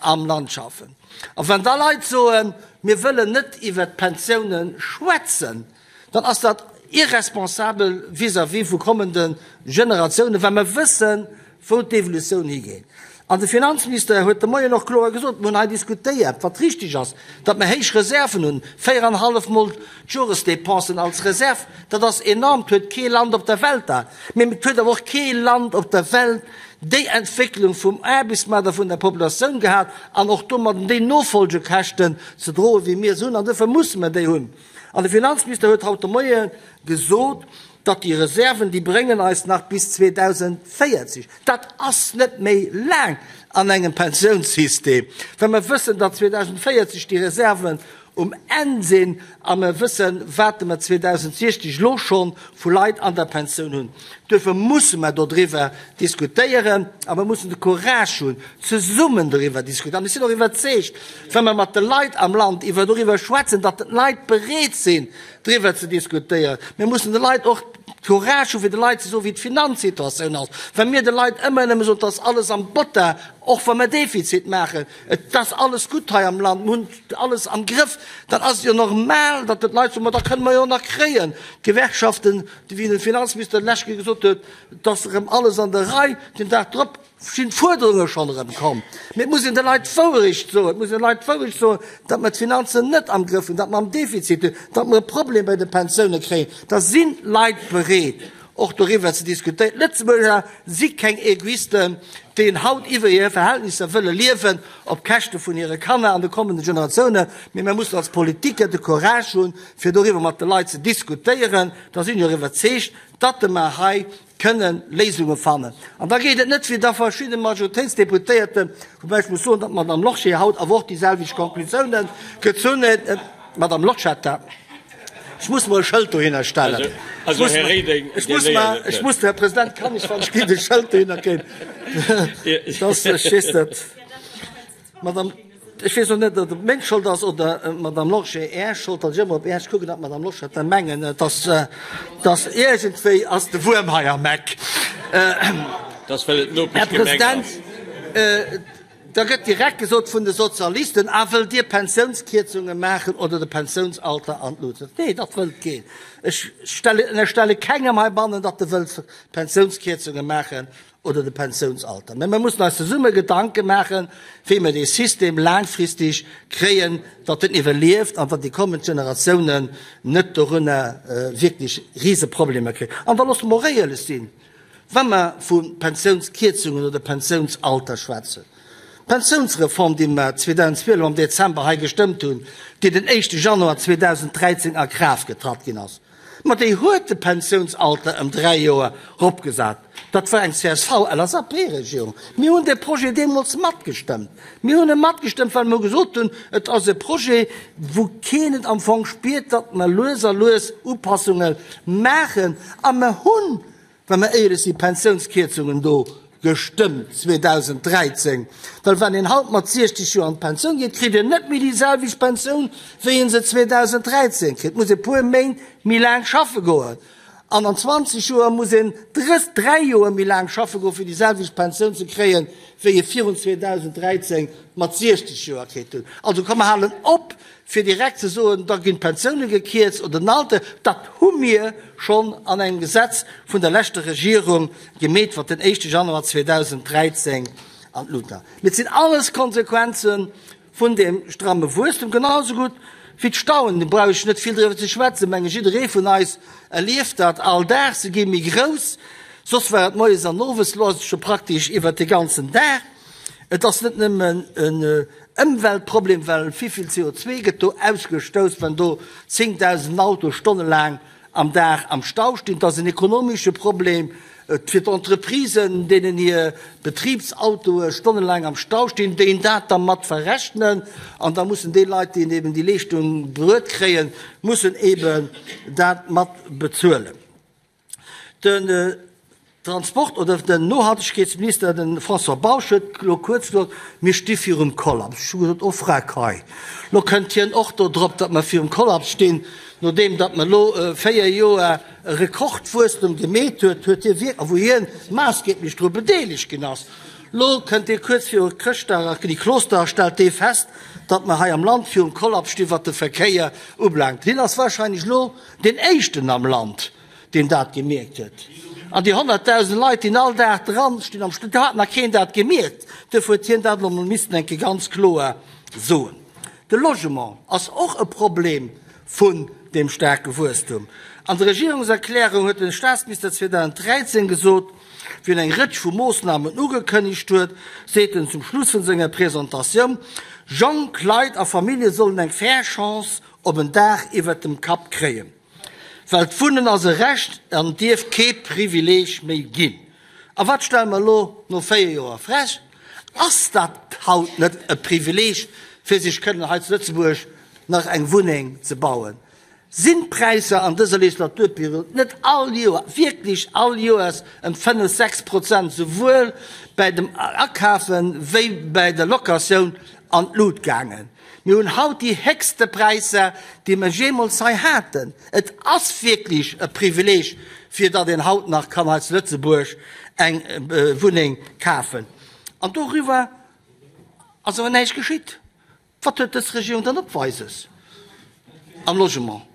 am Land schaffen. A wann da Leit soen, mir wëllen net iwwert d'Pensiounen schwätzen, dann ass dat irresponsabel vis-à-vis vu kommende Generatiounen, well mer wëssen, wou d'Evolutioun higeet. An de Finanzminister huet de Moien och kloer gesot, mir hunn hei diskutéiert, wat richtig ass, datt mer héich Reserven hunn, véieranhallef Mol d'Joresdepensen als Reserv, dat ass enorm, dat huet kee Land op der Welt dat. Mee et huet awer och kee Land op der Welt déi Entwécklung vum Aarbechtsmaart a vun der Populatioun gehat an och domadden déi Nofolgekäschten ze droen, wéi mir se hunn. An duerfir musse mer déi hunn. An de Finanzminister huet haut de Moie gesot, datt déi Reserven, déi bréngen eis nach bis 2040. Dat ass net méi laang an engem Pensiounssystem, wa mer wëssen, datt 2040 déi Reserven um Enn sinn a mer wëssen, wat mer 2060 elo scho vu Leit an der Pensioun hunn. Duerfir musse mer dodriwwer diskutéieren a mer mussen de Courage hunn, zesummen doriwwer diskutéieren. An ech sinn och iwwerzeegt, wa mer mat de Leit am Land iwwer doriwwer schwätzen, datt d'Leit bereet sinn, driwwer ze diskutéieren. Mir mussen de Leit och Courage hu fir de Leit ze soen, wéi d'Finanzsituatioun ass. Wa mir de Leit ëmmer nëmme soen, et ass alles am Botter, och wa mer Defizit maachen, et ass alles gutt hei am Land, mir hunn alles am Grëff, dann ass et jo normal, datt d'Leit soen, ma da kënne mer jo nach kréien. D'Gewerkschaften, wéi de Finanzminister d'lescht Kéier gesot huet, et ass erëm alles an der Rei, den Dag drop sinn d'Fuerderunge schonn erëm komm. Mee et muss een de Leit d'Wouerecht soen, et muss een de Leit d'Wouerecht soen, datt mer d'Finanzen net am Grëff hunn, datt mer am Defizit hunn, datt mer e Problem bei de Pensioune kréien. Da sinn d'Leit bereet. och doriwwer ze diskutéieren. D'Lëtzebuerger si keng Egoisten, déi haut iwwer hir Verhältnisser wëlle liewen op Käschte vun hire Kanner an de kommende Generatiounen, mee mir mussen als Politiker de Courage hunn, fir doriwwer mat de Leit ze diskutéieren. Da sinn ech och iwwerzeegt, datt mer hei kënne Léisunge fannen. An da geet et net, wéi da verschidde Majoritéitsdeputéierten, woubäi ech muss soen, datt d'Madame Lorsché haut awer och déi selwecht Konklusiounen gezunn huet, Madame Loschetter, ech muss mer e Schëld dohinner stellen. Also, Här Reding, Ech muss mer, ech muss, Här President, kann ech, wann ech gitt, e Schëld dohinner kréien? Dass, ech weess net, Madame, ech weess och net, ob et meng Schold ass oder Madame Lorsché Är Schold, datt ech ëmmer op Iech kucken, datt d'Madame Loschetter mengen, dass, dass iergendwéi ass de Wuerm hei am Eck. Dass well et Här d'Nopeschgemeng President, ass. Da gëtt direkt gesot vun de Sozialisten, Ah, wëllt Dir Pensiounskierzunge maachen oder de Pensiounsalter an d'Lut setzen? Nee, dat wëllt keen. Ech ënnerstelle kengem heibannen, datt e wëllt Pensiounskierzunge maachen oder de Pensiounsalter. Mä mir mussen eis zesumme Gedanke maachen, wéi mir dee System laangfristeg kréien, datt en iwwerlieft an datt déi kommend Generatiounen net dorunner wierklech Riseproblemer kréien. An da loosse mer och éierlech sinn, Wa mer vu Pensiounskierzungen oder Pensiounsalter schwätzen, d'Pensiounsreform, déi mer 2012 am Dezember hei gestëmmt hunn, déi den éischte Januar 2013 a Kraaft getratt ginn ass, ma déi huet de Pensiounsalter ëm dräi Joer eropgesat. Dat war eng CSV-LSAP-Regierung. Mir hunn dee Projet deemools matgestëmmt. Mir hunn e matgestëmmt, well mer gesot hunn, et ass e Projet, wou keen et am Fong spiert, datt mer lues a lues Upassunge maachen. A mer hunn, wa mer éierlech sinn, Pensiounskierzungen do gestëmmt 2013. Well wann een haut mat 60 Joer an d'Pensioun geet, kritt een net méi déi selwecht Pensioun, wéi ee se 2013 kritt. Muss e puer Méint méi laang schaffe goen. An an 20 Joer muss een 3 Joer méi laang schaffe goen, fir déi selwecht Pensioun ze kréien, wéi ee virun 2013 mat 60 Joer kritt huet. Also komm, mer halen op, fir direkt ze soen, da ginn d'Pensioune gekierzt oder den Alter. Dat hu mir schonn an engem Gesetz vun der leschter Regierung gemeet, wat den éischte Januar 2013 an d'Lut war. Mee et sinn alles Konsequenzen Vun deem stramme Wuesstem, genau esou gutt wéi d'Stauen, do brauch ech net vill driwwer ze schwätzen, menge jidderee vun eis erlieft dat all Dag, se gi méi grouss, soss war et moies an owes, elo ass et scho praktesch iwwert de ganzen Dag. Et ass net nëmmen en Ëmweltproblem, well vill CO2 gëtt do ausgestouss, wann do 10.000 Autoe stonnelaang am Dag am Stau stinn. Et ass en ekonomesche Problem fir d'Entreprisen, deenen hir Betribsautoe stonnelaang am Stau stinn, déi dat da mat verrechnen. An da mussen déi Leit, déi eben déi Leeschtung bruet kréien, mussen eben dat mat bezuelen. Den Transport oder den Nohaltegkeetsminister, de François Bausch, huet elo kuerz gesot, mir sti virum Kollaps. Ech hu gesot, oh Freck hei, elo kënnt hien och do drop, datt mer virum Kollaps stinn, nodeem datt mer elo 4 Joer e Rekordwuesstem gemeet huet, huet hie wierk, a wou hien maassgeeblech dru bedeelegt ginn ass. Elo kënnt hie kuerz viru Chrëschtdag a Niklosdag a stellt dee fest, datt mer hei am Land virum Kollaps stinn, wat de Verkéier ubelaangt. Hien ass wahrscheinlech elo deen éischten am Land, deen dat gemierkt huet. An déi 100.000 Leit, déi all Dag dran stinn am Stau, do hat nach keen dat gemierkt. Duerfir huet hien dat elo emol missen eng Kéier ganz kloer soen. De Logement ass och e Problem vun deem staarke Wuesstum. An der Regierungserklärung huet de Staatsminister 2013 gesot, wéi en eng Rëtsch vu Moossnamen ugekënnegt huet, seet en zum Schluss vun senger Presentatioun, Jonk Leit a Famillje sollen eng fair Chance op en Daach iwwert dem Kapp kréien. Well d'Wunnen ass e Recht an dierf kee Privileeg méi ginn. A wat stelle mer elo no 4 Joer fest? Ass dat haut net e Privileeg, fir sech kënnen hei zu Lëtzebuerg nach eng Wunneng ze bauen? Sinn d'Präisser an dëser Legislaturperiod net all Joer, wierklech all Joers ëm 5, 6 Prozent souwuel bäi dem Akafe wéi bäi der Locatioun an d'Lut gaangen? Mir hunn haut déi héchste Präisser, déi mer jeemools hei haten. Et ass wierklech e Privileeg, fir datt een haut nach kann hei zu Lëtzebuerg eng Wunneng kafen. An doriwwer ass awer näischt geschitt. Wat huet dës Regierung dann opweises am Logement?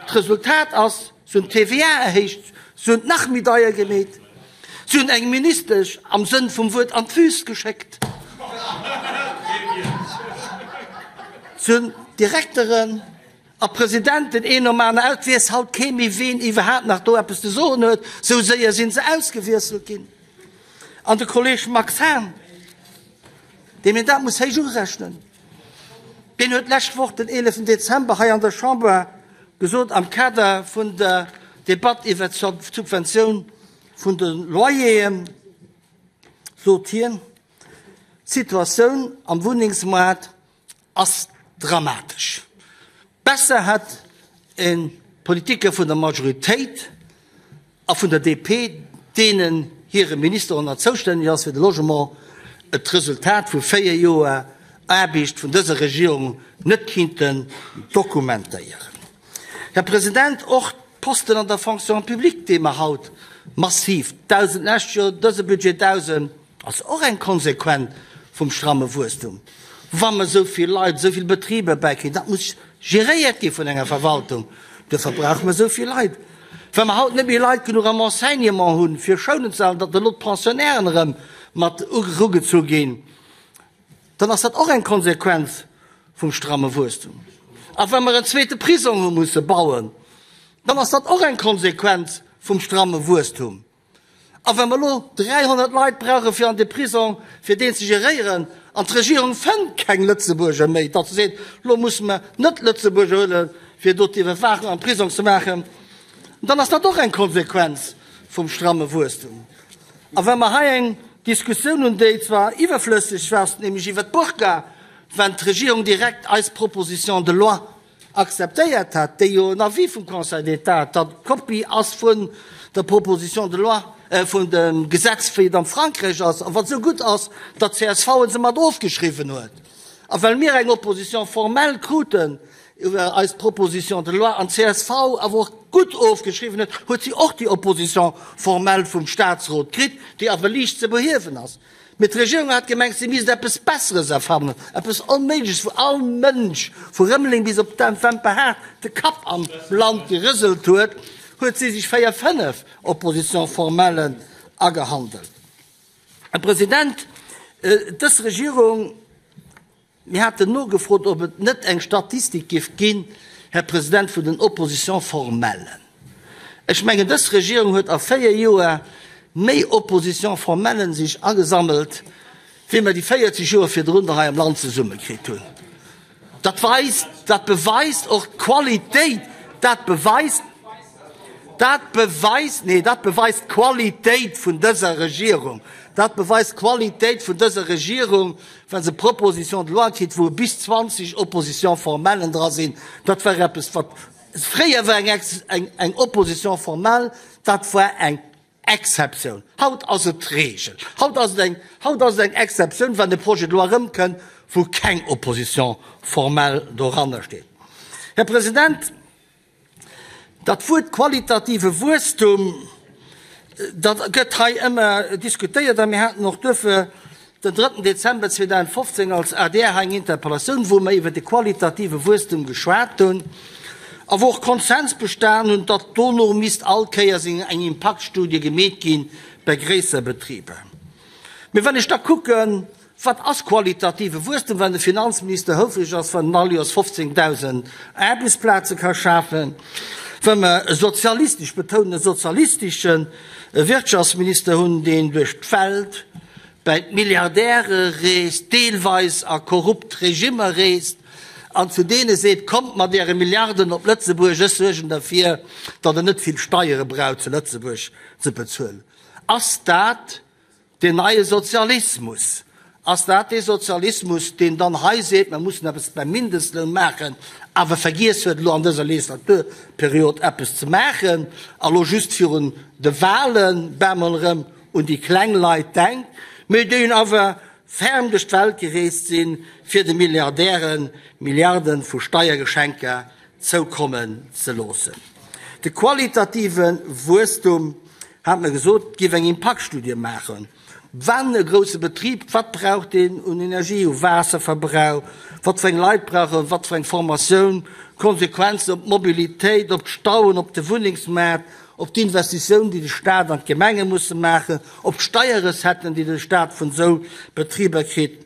D'Resultat ass, se hunn d'TVA erhéicht, se hunn et nach méi deier gemeet, se hunn eng Ministesch am Sënn vum Wuert an d'Wüst geschéckt, se hunn Direkteren. A Presidenten een nom aner aus, weess haut kee méi ween iwwerhaapt nach do eppes ze soen huet, sou séier sinn se ausgewiesselt ginn. An de Kolleg Max Hahn, deem een dat muss héich urechnen, deen huet d'lescht Woch den 11 Dezember hei an der Chamber gesot am Kader vun der Debatt iwwert d'Subventioun vun de Loyeren, sot hien, d'Situatioun am Wunnengsmaart Ass dramatesch. Besser hätt een d'Politiker vun der Majoritéit a vun der DP, deenen hire Minister och nach zoustänneg ass fir de Logement, et d'Resultat vu 4 Joer Aarbecht vun dëser Regierung net kinnten dokumentéieren. Här President, och d'Posten an der Fonction publique, déi mer haut massiv, 1.000 d'lescht Joer, dëse Budget 1.000, Ass och eng Konsequenz vum stramme Wuesstum. Wa mer esou vill Leit, esou vill Betriber bäikriegen, dat muss geréiert gi vun enger Verwaltung, duerfir brauche mer esou vill Leit. Wa mer haut net méi Leit genuch am Enseignement hunn, fir Schoulen ze halen, datt elo d'Pensionnairen erëm mat erugezu ginn, dann ass dat och eng Konsequenz vum stramme Wuesstum. A wa mer en zweete Prisong hu musse bauen, dann ass dat och eng Konsequenz vum stramme Wuesstum. A wa mer elo 300 Leit brauche fir an de Prisong, fir deen ze geréieren, an d'Regierung fënnt keng Lëtzebuerger méi, datt se seet, elo musse mer Net-Lëtzebuerger huelen, fir do d'Iwwerwaachung am Prisong ze maachen, dann ass dat och eng Konsequenz vum stramme Wuesstum. A wa mer hei eng Diskussioun hunn, déi zwar iwwerflësseg war, nämlech iwwert d'Burka, wann d'Regierung direkt eis Proposition de loi akzeptéiert hat, déi jo en Avis vum Conseil d'État hat, dat d'Kopie ass vun der Proposition de loi, vun dem Gesetz, wéi et am Frankräich ass, a wat esou gutt ass, datt d'CSV se mat ofgeschriwwen huet. A well mir eng Opposition formelle kruten iwwer eis Proposition de loi an d'CSV awer och gutt ofgeschriwwen huet, huet si och déi Opposition formelle vum Statsrot kritt, déi awer liicht ze behiewen ass. Mee d'Regierung hat gemengt, si misst eppes Besseres erfannen, eppes Onméigleches, wou all Mënsch vu Rëmeleng bis op d'Wemperhaart de Kapp am Land gerëselt huet, huet si sech véier, fënnef Opposition-formellen agehandelt. Här President, dës Regierung, Mir haten nogefrot, ob et net eng Statistik géif ginn, Här President, vun den Oppositions formellen. Ech mengen, dës Regierung huet a véier Joer méi Oppositions formellen sech agesammelt, wéi mer déi 40 Joer virdrun der hei am Land zesummekritt hunn. Dat weist, dat beweist och d'Qualitéit, dat beweist, dat beweist, nee, dat beweist d'Qualitéit vun dëser Regierung, dat beweist d'Qualitéit vun dëser Regierung, Wa se Propositions de loi kritt, wou bis 20 Oppositions formellen dra sinn, dat war eppes, wat fréier war eng, eng, eng Opposition formelle, dat war eng Exceptioun. Haut ass et d'Regel. Haut ass et eng, haut ass et eng Exceptioun, wann e Projet de loi erëmkënnt, wou keng Opposition formelle doranner steet. Här President, Dat Wuert qualitative Wuesstum, dat gëtt hei ëmmer diskutéiert a mir haten och duerfir den drëtten Dezember 2015 als adr hei eng Interpellatioun, wou mer iwwert de qualitative Wuesstum geschwat hunn a wou och Konsens bestan hunn, datt dono misst all Kéiers eng Impaktstudie gemeet gi bei gréisser Betriber. Mee wann ech da kucken, Wat ass qualitative Wuesstum, wann de Finanzminister houfreg ass, wann en all Joers 15.000 Aarbechtsplaze ka schafen, wa mer e sozialistesch, ech betounen e sozialistesche Wirtschaftsminister hunn, deen duerch d'Welt bei d'Milliardäre reest, deelweis a korrupt Regimmer reest an zu deene seet, Kommt mat Äre Milliarden op Lëtzebuerg, ech suergen derfir, datt Der net vill Steiere braucht zu Lëtzebuerg ze bezuelen. Ass dat Deen neie Sozialismus, ass dat dee Sozialismus, deen dann hei seet, mer mussen eppes beim Mindestloun maachen, awer vergiess huet, elo an dëser Legislaturperiod eppes ze maachen a lo just virun de Wahlen bemol erëm un déi kleng Leit denkt, mee deen awer ferm duerch d'Welt gereest sinn, fir de Milliardäre Milliarde vu Steiergeschenker zoukommen ze loossen. De qualitative Wuesstum, hat mer gesot, géif eng Impaktstudie maachen, wann e grousse Betrib, wat brauch deen un Energie, u Waasserverbrauch, wat fir eng Leit brauch en, wat fir eng Formatioun, Konsequenzen op d'Mobilitéit, op d'Stauen, op de Wunnengsmaart, op d'Investitioun, déi de Staat an d'Gemenge musse maachen, op d'Steierrecetten, déi de Staat vun esou Betriber kritt.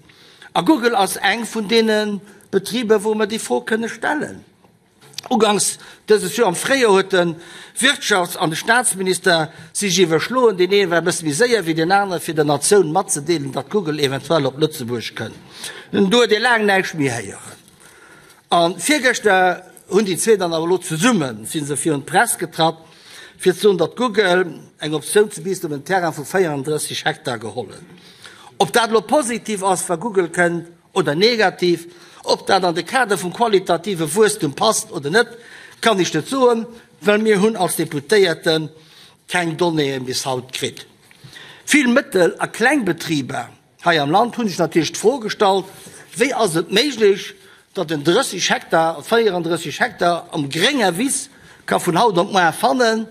A Google ass eng vun deene Betriber, wou mer déi Fro kënne stellen. Uganks dëses Joer am Fréijoer huet de Wirtschafts an de Staatsminister sich iwwerschloen, deen ee war e bësse méi séier wéi deen anere fir der Natioun matzedeelen, datt Google eventuell op Lëtzebuerg kënn. Do huet ee laang näischt méi héieren. A virgëschter hunn déi zwee dann awer elo zesumme si se virun d'Press getratt, fir ze soen, datt Google eng Optioun ze Biissen op en Terrain vu 34 Hektar geholl huet. Ob dat elo positiv ass, wa Google kënnt, oder negativ, ob dat an de Kader vum qualitative Wuesstum passt oder net, kann ech net soen, well mir hunn als Deputéierte keng Donnéeë bis haut kritt. Vill Mëttel a Klengbetriber hei am Land hunn sech natierlech d'Fro gestallt, Wéi ass et méiglech, datt en 30 Hektar, 34 Hektar am grénger Wiss ka vun haut op muar fannen,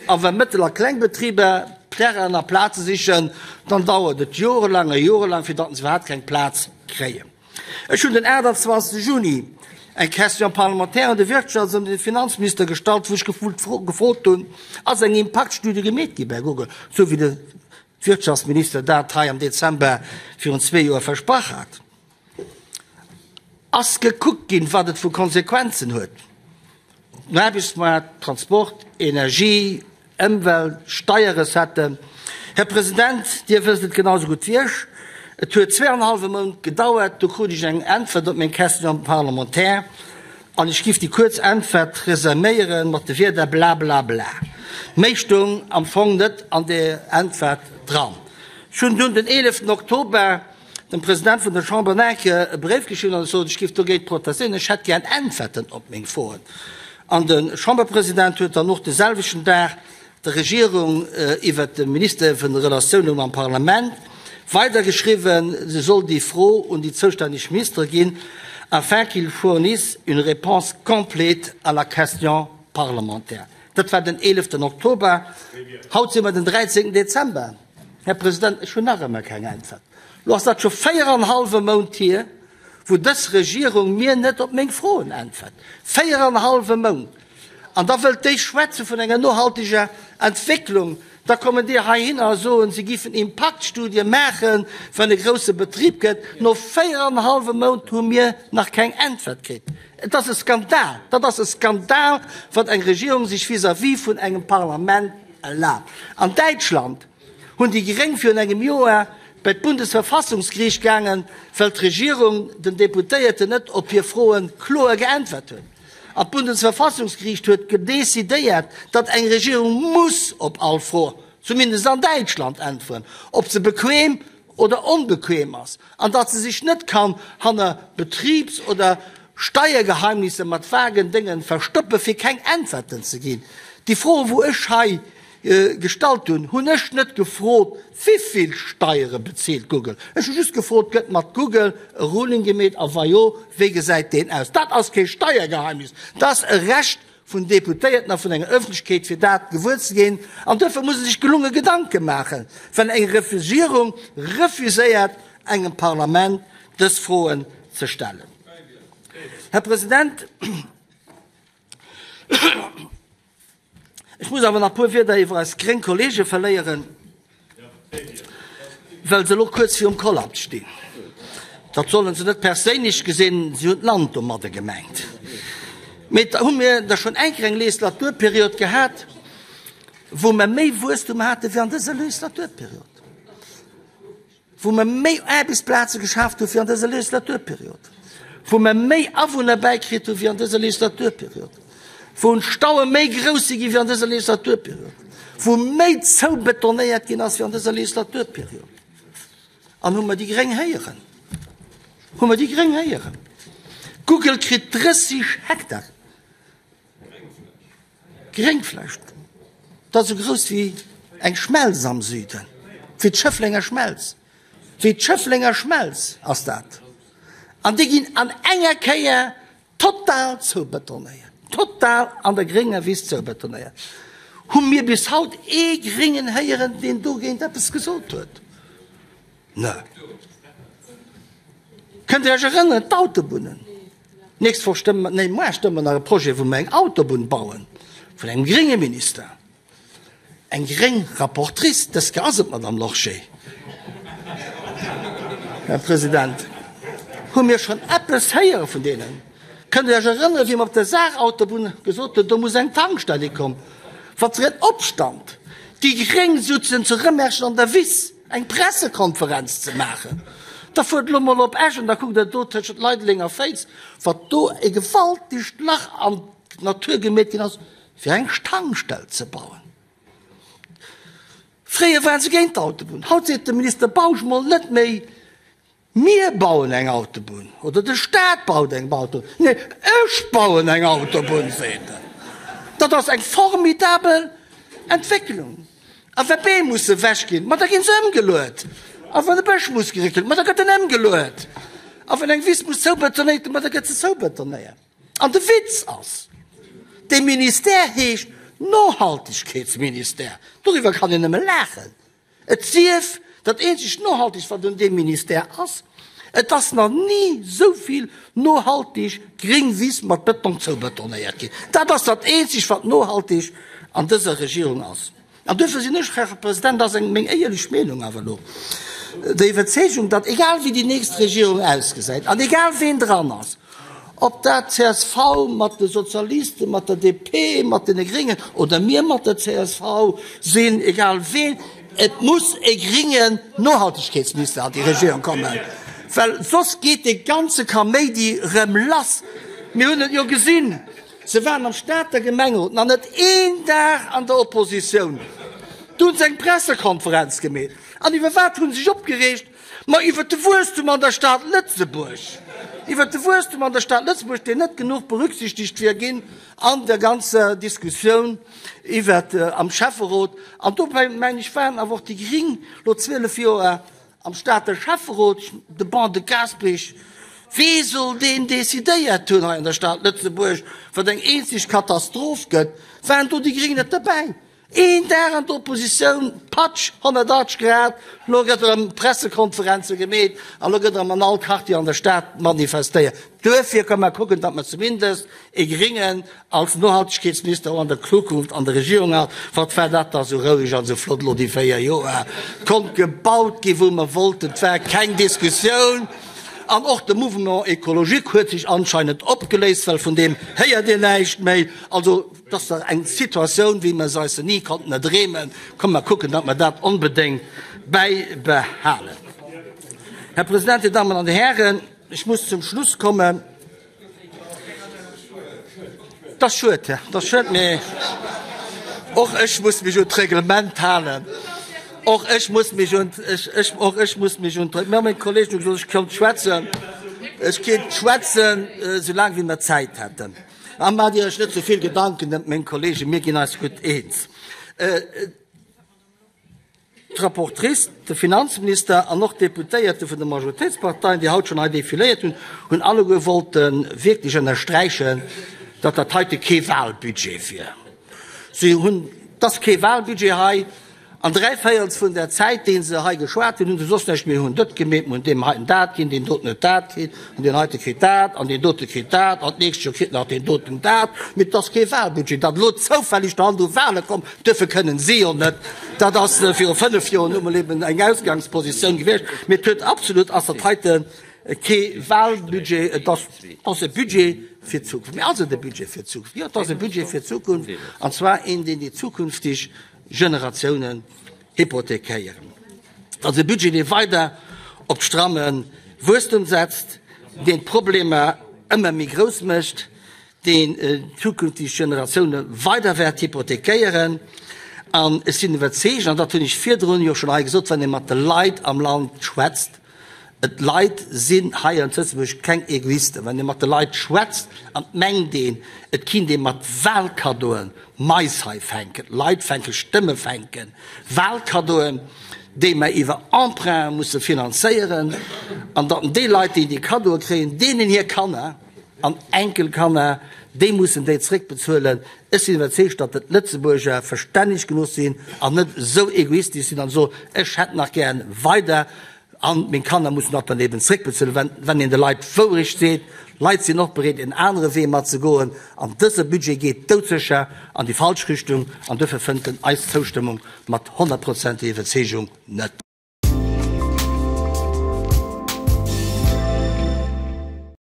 a wa Mëttel a Klengbetriber Terrainen a Plaze sichen, dann dauert et jorelang a jorelang, fir datt se iwwerhaapt keng Plaz kréien. Ech hunn den 28 Juni eng Question parlementaire un de Wirtschafts an de Finanzminister gestallt, wou ech gefrot hunn, Ass eng Impaktstudie gemeet gi bei Google, esou wéi de Wirtschaftsminister dat hei am Dezember virun zwee Joer versprach hat? Ass gekuckt ginn, wat et vu Konsequenzen huet? Den Aarbechtsmaart, Transport, Energie, Ëmwelt, Steierrecetten. Här President, Dir wësst et genau esou gutt wéi ech, et huet zweeanenhallwe Mount gedauert, du krut ech eng Äntwert op meng Question parlementaire an ech giff déi kuerz Äntwert resuméiere mat de Wierder blablabla. Méi stoung am Fong net an där Äntwert dran. Ech hunn dunn den 11 Oktober dem President vun der Chamber Nake e Bréif geschriwwen an ech sot, ech géif dogéint protestéieren, ech hätt gär Äntwerten op meng Froen. An de Chamberpresident huet dann och de selwechten Dag der Regierung iwwert de Minister vun de Relatioune mam Parlament weidergeschriwwen, se soll déi Fro un déi zoustänneg Ministere ginn, afin qu'ils fournissent une réponse complète à la question parlementaire. Dat war den 11 Oktober. Haut si mer den 13 Dezember. Här President, ech hunn nach ëmmer keng Äntwert. Lo ass dat scho véieranhallwe Mount hier, wou dës Regierung mir net op meng Froen äntwert. Véieranhallwe Mount! An da wëllt déi schwätze vun enger nohalteger Entwécklung. Da kommen déi heihinner a soen, se giffen Impaktstudie maachen, wann e grousse Betrib gëtt. No véieranhallwe Mount hu mir nach keng Äntwert kritt. Et ass e Skandal! Dat ass e Skandal, wat eng Regierung sech vis-à-vis vun engem Parlament erlaabt. An Däitschland hunn déi Gréng virun engem Joer bei d'Bundesverfassungsgeriicht gaangen, well d'Regierung den Deputéierten net op hir Froe kloer geäntwert huet. An d'Bundesverfassungsgeriicht huet gedecidéiert, datt eng Regierung muss op all Fro, zumindest an Däitschland, äntweren, ob se bequem oder onbequem ass, an datt se sech net kann hanner Betribs oder Steiergeheimnisser mat vagen Déngen verstoppe fir keng Äntwerten ze ginn. Déi Froen, wou ech hei gestallt hunn, hunn ech net gefrot, Wivill Steiere bezilt Google? Ech hu just gefrot, Gëtt mat Google e Ruling gemeet a wa jo, wéi gesäit deen aus? Dat ass kee Steiergeheimnis, dat ass e Recht vun Deputéierten a vun enger Ëffentlechkeet, fir dat gewuer ze ginn. An duerfir muss e sech gelunge Gedanke maachen, wann eng Regierung refuséiert, engem Parlament dës Froen ze stellen. Här President, ech muss awer nach e puer Wierder iwwer eis gréng Kollege verléieren, well se elo kuerz virum Kollaps stinn. Dat solle se net perséinlech gesinn, si hunn d'Land domadde gemengt. Mee da hu mir da schonn eng Kéier eng Legislaturperiod gehat, wou mer méi Wuesstum hate wéi an dëser Legislaturperiod. wou mer méi Aarbechtsplaze geschaaft hu wéi an dëser Legislaturperiod, wou mer méi Awunner bäikritt hu wéi an dëser Legislaturperiod, wou d'Staue méi grouss si gi wéi an dëser Legislaturperiod, wou méi zoubetonéiert ginn ass wéi an dëser Legislaturperiod. An hu mer déi Gréng héieren? Hu mer déi Gréng héieren? Google kritt 30 Hektar. Gréngfläch, dat ass esou grouss wéi eng Schmelz am Süden, wéi d'Schëfflenger Schmelz, wéi d'Schëfflenger Schmelz ass dat. An déi ginn an enger Kéier total zoubetonéiert, total an der grénger Wiss zoubetonéiert. Hu mir bis haut ee Gréngen héieren, deen dogéint eppes gesot huet? Ne. Kënnt Dir Iech erënneren, d'Autobunnen? D'nächst Woch stëmme mer, nee, muar stëmme mer nach e Projet, wou mer eng Autobunn bauen, vun engem grénge Minister, eng gréng Rapportrice, dës Kéier ass et d'Madame Lorsché. Här President, hu mir schonn eppes héiere vun deenen? Kënnt Dir Iech erënneren, wéi mer op der Saarautobunn gesot hunn, do muss eng Tankstell hikomm? Wat fir en Opstand! Déi Gréng sutzen zu Rëmerschen an der Wiss, eng Pressekonferenz ze maachen. Da fuert elo mol op Esch an da kuckt Der do tëschent Leideleng a Féiz, wat do e gewaltegt Lach an d'Natur gemeet ginn ass, fir eng Tankstell ze bauen. Fréier waren se géint d'Autobunn. Haut seet de Minister Bausch mol net méi, Mir bauen eng Autobunn oder de Staat baut eng Autobunn. Nee, ech bauen eng Autobunn, seet en. Dat ass eng formidabel Entwécklung. A wa Beem musse ewech ginn, ma da gi se ëmgeluet. A wann e Bësch muss geréckt ginn, ma da gëtt en ëmgeluet. A wann eng Wiss muss zoubetonéiert ginn, ma da gëtt se zoubetonéiert. An de Witz ass, dee Ministère heescht Nohaltegkeetsministère. Doriwwer kann een nëmme laachen. Et sief, dat eenzegt Nohaltegt, wat un deem Ministère ass, et ass nach ni esou vill nohalteg gréng Wiss mat Bëtong zoubetonéiert ginn. Dat ass dat eenzegt, wat nohalteg an dëser Regierung ass. An duerfir sinn ech, Här President, dat ass eng meng éierlech Meenung awer elo, der Iwwerzeegung, datt egal wéi déi nächst Regierung ausgesäit an egal ween dran ass, ob dat csv mat de Sozialisten, mat der DP, mat deene Gréngen oder mir mat der csv sinn, egal ween, et muss e gréngen Nohaltegkeetsminister an déi Regierung kommen, well soss geet dee ganze Kaméidi erëm lass. Mir hunn et jo gesinn. Se waren am Stater Gemengerot nach net een Dag an der Oppositioun. Du hunn se eng Pressekonferenz gemeet. An iwwer wat hunn se sech opgereegt? Ma iwwer de Wuesstum an der Stad Lëtzebuerg. Iwwer de Wuesstum an der Stad Lëtzebuerg, deen net genuch berücksichtegt wier ginn an der ganzer Diskussioun iwwer am Schäfferot. An dobäi, mengen ech, waren awer och déi Gring lo 12 Joer Am Stater Schäfferot, de Ban de Gaasperech, wee soll deen decidéiert hunn hei an der Stad Lëtzebuerg, wat eng eenzeg Katastroph gëtt, waren do déi Gréng net derbäi? Een Dag an der Oppositioun, patsch, 180 Grad, lo gëtt erëm Pressekonferenze gemeet a lo gëtt erëm an all Quartier an der Stad manifestéiert. Duerfir komm mer kucken, datt mer zumindest ee Gréngen als Nohaltegkeetsminister och an der Zukunft an der Regierung hat. Wat war dat da sou roueg an sou flott elo déi 4 Joer? Konnt gebaut gi wou mer wollten, et war keng Diskussioun. An och de Mouvement écologique huet sech anscheinend opgeléist, well vun deem héiert een näischt méi. Also, et ass dach eng Situatioun, wéi mer se eis ni konnten erdreemen. Komm mer kucken, datt mer dat onbedéngt bäibehalen. Här President, Dir Dammen an Dir Hären, ech muss zum Schluss kommen. Dat ass schued, ja, dat ass schued, mee och ech muss mech un d'Reglement halen. Och ech muss mech un, ech, ech, och ech muss mech un d'Reg-, Mir hu meng Kolleegen hu gesot, ech kéint schwätzen. Ech kéint schwätzen, esou laang wéi mer Zäit hätten. A maacht Dir Iech net ze vill Gedanken ëm meng Kolleegen, mir ginn eis gutt eens. D'Rapportrice, de Finanzminister an och d'Deputéierte vun de Majoritéitsparteien, déi haut schonn hei defiléiert hunn, hunn alleguer wollte wierklech ënnersträichen, datt dat heite kee Wahlbudget wier. Si hunn, et ass kee Wahlbudget hei. An dräivéierels vun der Zäit, déi se hei geschwat hunn, hu se soss näischt méi, hunn dët gemeet, mir hunn deem heiten dat ginn, deen doten huet dat kritt, an deen heite kritt dat, an deen dote kritt dat, an d'nächst Joer kritt nach deen doten dat. Mee et ass kee Wahlbudget. Datt elo zoufälleg der Hand u Wahle komm, Duerfir kënnen si jo net, dat ass viru 5 Joer nu mol eben eng Ausgangspositioun gewiescht, mee et huet absolut, ass dat heite kee Wahlbudget, et ass, ass e Budget fir d'Zukunft. Mee ass et e Budget fir d'Zukunft? Jo, et ass e Budget fir d'Zukunft, an zwar een, deen déi zukünftig Generatiounen hypothekéieren. Et ass e Budget, dee weider op stramme Wuesstum setzt, deen d'Problemer ëmmer méi grouss mécht, deen zukünfteg Generatioune weider wäert hypothekéieren. An ech sinn iwwerzeegt, an dat hunn ech virdrun jo schonn hei gesot, wann ee mat de Leit am Land schwätzt, d'Leit sinn hei an Lëtzebuerg keng Egoisten, wann ee mat de Leit schwätzt an et mengt een, et kinnt ee mat Wahlkaddoen Mais hei fänken, Leit fänken, Stëmme fänken, Wahlkaddoen, déi mer iwwer Emprunte musse finanzéieren, an datt déi Leit, déi déi Kaddoe kréien, deenen hir Kanner, An Enkelkanner, déi mussen déi zréckbezuelen. Ech sinn iwwerzeegt, datt d'Lëtzebuerger verstänneg genuch sinn an net esou egoistesch sinn an soen, ech hätt nach gären weider an meng Kanner mussen dat dann eben zréckbezuelen. Wenn, wenn een de Leit d'Wourecht seet, d'Leit sinn och bereet en anere Wee mat ze goen an dëse Budget geet doudsécher an déi falsch Richtung an duerfir fënnt en eis Zoustëmmung mat honnertprozentiger Iwwerzeegung net.